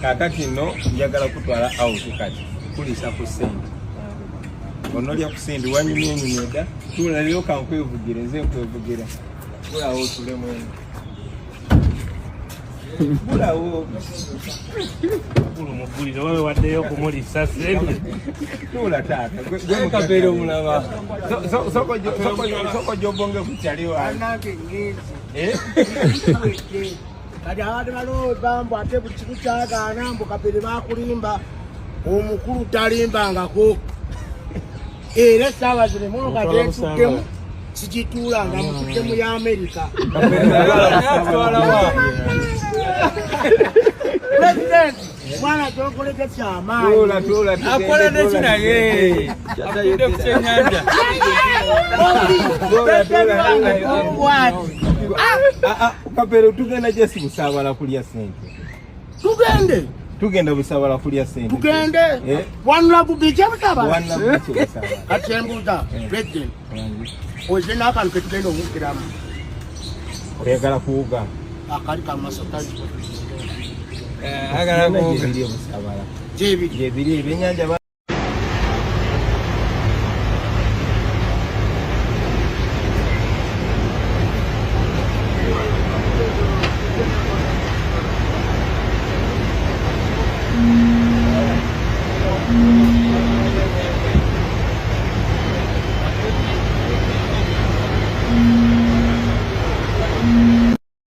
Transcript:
Kakati no njagala kutwala out kati kulisa ku sente onolya ku sente wanyumye enyumye dda tuula leero kankwevugire nze nkwevugira tulawo otule mwene bulawo Mugulire wawe waddeyo okumulisa sente. Tuula taata gwe omulaba soko gyobonge ku kyali wange. Eh? Kati abantu balowooza mbu ate buli kimu kyagaana mbu Kapere bakulimba. Omukulu talimbangako, era essaawa zino emotoka gyentuddemu sigituulanga, mutuddemu ya Amerika. Pulezidenti, mwana kyokoledde kyamaanyi. Tuula, tuula, tugende, Akola tuula, neki naye afudde ku kyenyanja. Tuula, tuula, tuula. Bwati. Ah, ah, Kapere, tugenda jesi Busabala kulya sente. Tugende. Tugenda Busabala kulya sente. Tugende. Eh? One Love Beach ebusaba. One Love Beach Busabala. Kati embuuza, President, oze n'akantu ketugenda owugiramu. Oyagala kuwuga? Akali kamaso. Agala kuwuga. Gyebiri Busabala. Gyebiri. Gyebiri ebyenyanja.